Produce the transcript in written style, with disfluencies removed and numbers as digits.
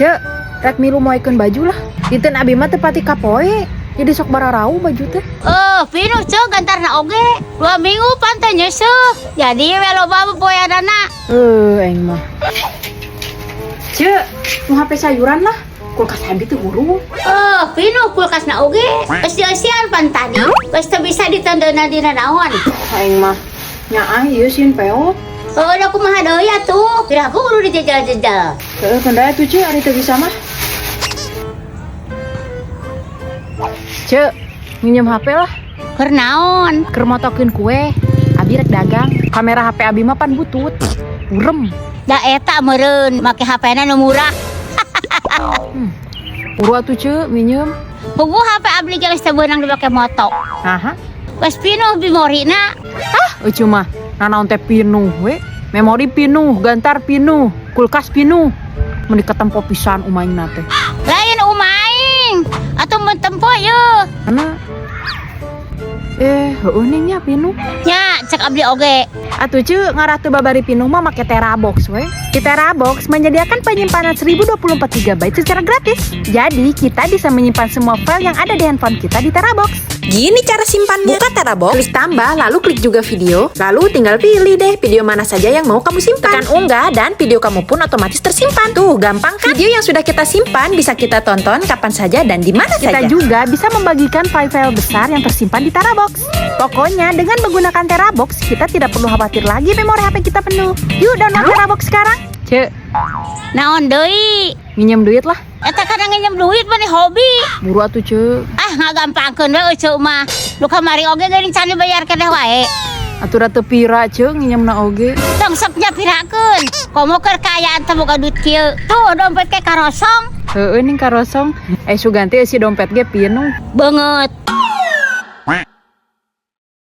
Ceu, rek milu moekeun baju lah. Dinten abi mah teu pati kapoe. Jadi sok bararau baju teh. Eh, pinuh, Ceu, gantarna oge. 2 minggu pan teu nyeuseuh. Jadi we loba poeanana. Eh, aing mah. Ceu, nu HP sayuran lah. Kulkas abi teh hurung. Eh, pinuh kulkasna oge. Geus dieusian pan tadi. Geus teu bisa diteundeunna dina naon. Aing mah nyaah ieu sieun peot. Oh, da kumaha deui atuh? Piraku kudu dijejel-jejel. Heeh, keun atuh, Ceu, ari teu bisa mah. Ceu, nginjem HP lah. Keur naon? Keur motokeun kue. Abi rek dagang. Kamera HP abi mah pan butut. Urem. Da eta meureun make HP-na nu murah. Buru atuh, Ceu, minjem. Puguh HP abdi ge geus teu beunang dipake moto. Naha? Geus pinuh memorina. Euceu mah nanaon teh pinuh we. Memori pinuh, gantar pinuh, kulkas pinuh. Meni ketempo pisan umaingna teh. Lain umaing. Atuh mun tempo yeuh. Mana? Eh, heueuh ning nya pinuh. Nya, cek abdi oge. Atuh, Ceu, ngarah teu babari pinuh mah make Terabox we. Di Terabox menyediakan penyimpanan 1024 GB secara gratis. Jadi, kita bisa menyimpan semua file yang ada di handphone kita di Terabox. Gini cara simpannya. Buka Terabox, klik tambah, lalu klik juga video. Lalu tinggal pilih deh video mana saja yang mau kamu simpan. Tekan unggah dan video kamu pun otomatis tersimpan. Tuh, gampang kan? Video yang sudah kita simpan bisa kita tonton kapan saja dan di mana Kita saja. Juga bisa membagikan file-file besar yang tersimpan di Terabox. Pokoknya dengan menggunakan Terabox, kita tidak perlu khawatir lagi memori HP kita penuh. Yuk, download Terabox sekarang. Ceu, Naon deui? Minjem duit lah. Eta kana nginjem duit mah hobi. Buru atuh, Ceu. Ah, ngagampangkeun we Ceu mah. Nu kamari oge geuning can dibayar keneh wae. Atuh da teu pira, Ceu, nginjemna oge. Tong sok nyapirakeun. Komo keur kaayaan teu boga duit kieu. Tuh dompet ke karosong. Heeh ning karosong. Eh, sugan teh si dompet ge pinuh. Beungeut.